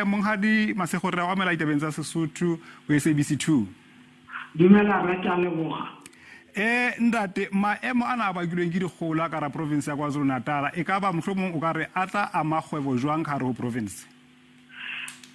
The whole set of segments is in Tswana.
Monghadi Masego, re a go amela ditabeng tsa Sesotho ho SABC 2. Dumela rra, ke a leboga. Ntate, maemo ana a bakilweng ke dikgohola ka hara province ya KwaZulu-Natal, e ka ba mohlomong o ka re a tla ama kgwebo jwang ka hare ho province?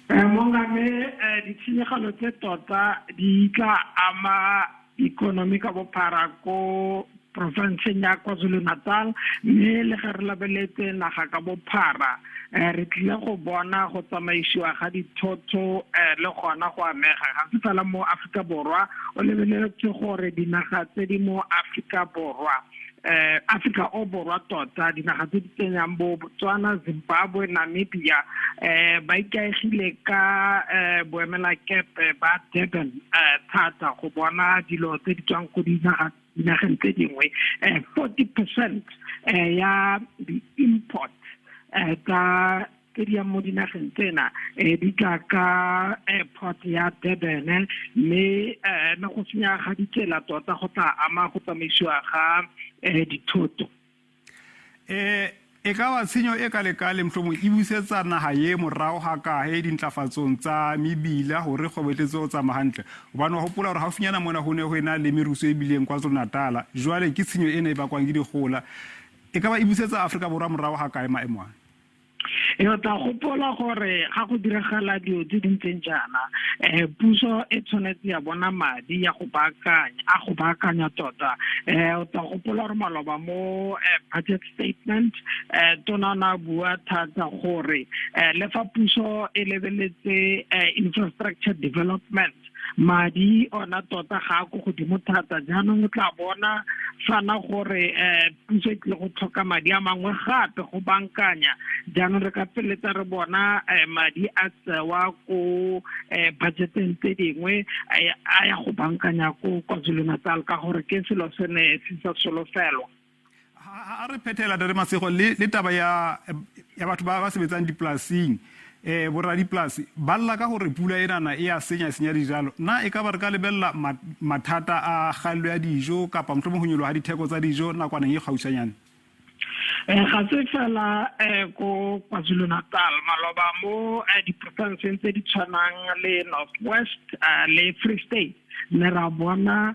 Mongame, ditshenyegelo tse tota di tla ama ikonomi ka bophara ko porofenseng ya KwaZulu-Natal, mme le ge re lebeletse naga ka bophara, re tlile go bona go tsamaisiwa ga dithoto le gona go amega. Ga se fela mo Aforika Borwa, o lebeletse gore dinaga tse di mo Aforika Borwa, Afrika o borwa tota, dinaga tse di tsenyang bo Botswana, Zimbabwe, Namibia, ba ikaegile ka boemelakepe ba Durban thata go bona dilo tse di tswang ko dinageng tse dingwe. 40% ya di-import tsa tse di yang mo dinageng tsena di tla ka airport ya Durban, mme le go senya ga ditsela tota go tla ama go tsamaisiwa ga dithoto. E ka ba tshenyo e ka lekale mohlomong e busetsa naga ye morago ga kae dintlafatsong tsa mebila gore kgwebo e tletse go tsamaya hantle, gobane wa gopola gore gaufinyana mona go ne go ena le meruso e bileng KwaZulu-Natal, jwale ke tshenyo ena e bakwang ke dikgola, e ka ba e busetsa Afrika Borwa morago ga kae maemo a? E o tla gopola gore ga go diragala dilo tse di ntseng jaana, puso e tshwanetse ya bona madi ya go baakanya, a go baakanya tota. O tla gopola gore maloba mo budget statement, tona na bua thata gore le fa puso e lebeletse infrastructure development, madi ona tota ga a ko godimo thata. Jaanong o tla bona fana gore puso e tlile go tlhoka madi a mangwe gape go bankanya. Jaanong re ka feleletsa re bona madi a tsewa ko budgeteng tse dingwe a ya go bankanya ko KwaZulu-Natal, ka gore ke selo se ne se sa solofelwa. A re phethela, Tate Masego, le taba ya batho ba ba sebetsang dipolasing, boradipolasi ba lla ka gore pula enana e a senya, e senya dijalo. Na e ka ba re ka lebelela mathata a kgaello ya dijo kapa mohlomong go nyoloha ditheko tsa dijo nakwaneng e kgautshwanyane? Ga se fela ko KwaZulu-Natal, maloba mo diporofenseng tse di tshwanang le North West le Free State, mme ra bona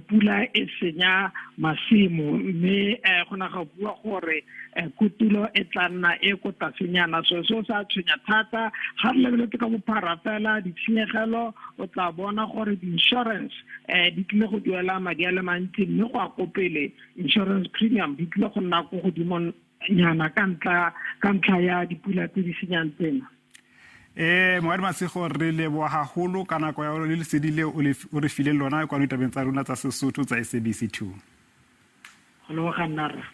pula e senya masimo, mme go na ga bua gore kotulo e tla nna e ko tlasenyana. So seo sa tshwenya thata. Ga re lebeletse ka bophara fela ditshenyegelo, o tla bona gore di-insurance di tlile go duela madi a le mantsi, mme go ya ko pele insurance premium di tlile go nna ko godimo nyana ka ntlha ya dipula tse di senyang tsena. Moadi Masego, re leboga haholo ka nako ya le lesedi le o re fileng lona kwano ditabeng tsa rona tsa Sesotho tsa SABC 2. Go leboga nna rra.